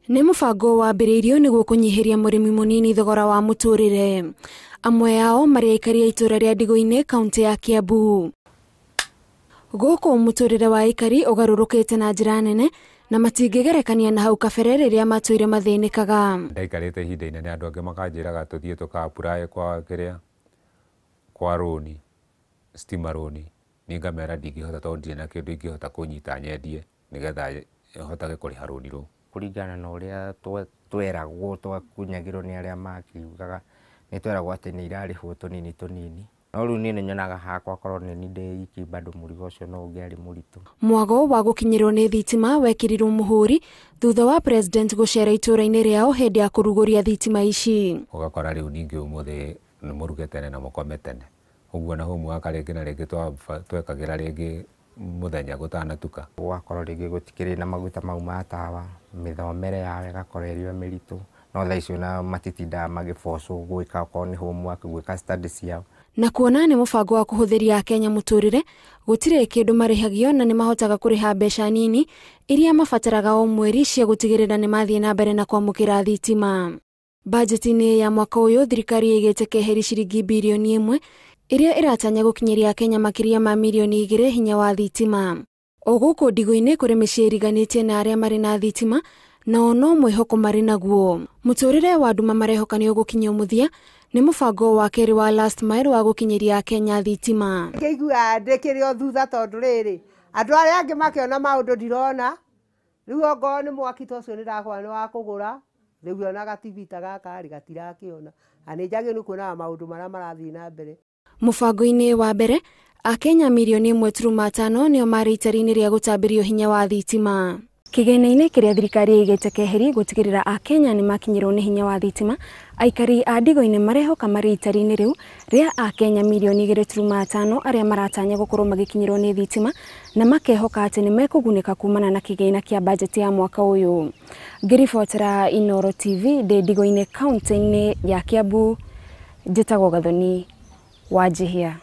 Nĩ mũbango wambĩrĩirio nĩguo kũnyihĩria mũrĩmi mũnini thogora wa mũtũrĩre. Amwe ao marĩ aikari a itũra rĩa Ndigo-inĩ kaunti ya Kiambu. Gũkũ mũtũrĩre wa aikari ũgarũrũkĩte na njĩra nene na matingĩgerekania na hau kabere rĩrĩa matũire mathĩnĩkaga. Ndaikarĩte ihinda inene andũ angĩ makanjĩraga tũthiĩ tũka apply kwa kĩrĩa kwa rũni, stima rũni, niĩ ngamera ndingĩhota tondũ ndirĩ na kĩndũ ingĩhota kũnyita nyendie nĩgetha hotage kũrĩha rũni rũu. Kũringana na ũrĩa tweragwo twakunyagĩrwo nĩ arĩa makiugaga nĩ tweragwo atĩ nĩ irarĩhwo tũnini tũnini, no rĩu niĩ nĩ nyonaga hakwa korwo nĩ niĩ ndĩ iki bado mũrigo ũcio no ũngĩarĩ mũritũ. Mwago wa gũkinyĩrwo nĩ thitima wekĩrirwo mũhũri thutha wa president gũcera itũra-inĩ rĩao hĩndĩ ya kũrugũria thitima ici. Ũgakora rĩu ningĩ ũmũthĩ nĩ mũruge tene na mũkome tene, ũguo na homework rĩngĩ na rĩngĩ twekagĩra rĩngĩ mũthenya gũtanatuka. Gũgakorwo rĩngĩ gũtikĩrĩ na maguta mau ma tawa, mĩthomere yao ĩgakorwo ĩrĩ o mĩritũ, no thaa icio ona matitindaga magĩbocwo gwĩka okorwo nĩ homework, gwĩka study ciao. Na kuona nĩ mũbango wa kũhũthĩria Akenya mũtũrĩre, gũtirĩ kĩndũ marĩhagio na nĩ mahotaga kũrĩha mbeca nini iria mabataraga o mweri cia gũtigĩrĩra nĩ mathiĩ na mbere na kwamũkĩra thitima. Bajeti-inĩ ya mwaka ũyũ thirikari ĩigĩte keheri ciringi birioni 1 ĩrĩa ĩratanya gũkinyĩria Akenya makĩria ma mirioni 2 hinya wa thitima. O gũkũ Ndigo-inĩ kũrĩ mĩciĩ ĩriganĩtie na arĩa marĩ na thitima nao no mwĩhoko marĩ naguo. Mũtũrĩre wa nduma marehoka nĩ ũgũkinyio mũthia nĩ mũbango wa kerĩ wa last mile wa gũkinyĩria Akenya thitima. Ngĩigua ndĩkĩrĩ o thutha tondũ rĩrĩ andũ arĩa angĩ makĩona maũndũ ndirona, rĩu ongorwo nĩ mwaki ta ũcio nĩndakora nĩ wa kũgũra, rĩu ona gatibita gaka rĩ gatirakĩona, na nĩ njagĩrĩirwo nĩ kuonaga maũndũ marĩa marathiĩ na mbere. Mũbango-inĩ wa mbere Akenya mirioni 1.5 nĩo marĩ itari-inĩ rĩa gũtambĩrio hinya wa thitima. Kĩgĩna-inĩ kĩrĩa thirikari ĩigĩte keheri gũtigĩrĩra Akenya nĩ makinyĩrwo nĩ hinya wa thitima, aikari a Ndigo-inĩ marehoka marĩ itari-inĩ rĩu rĩa Akenya mirioni 2.5 arĩa maratanya gũkorwo magĩkinyĩrwo nĩ thitima na makehoka atĩ nĩ mekũgunĩka kumana na kĩgĩna kĩa bajeti ya mwaka ũyũ. Ngĩribotera Inooro TV ndĩ Ndigo-inĩ kaunti-inĩ ya Kiambu, njĩtagwo Gathoni Wanjihia.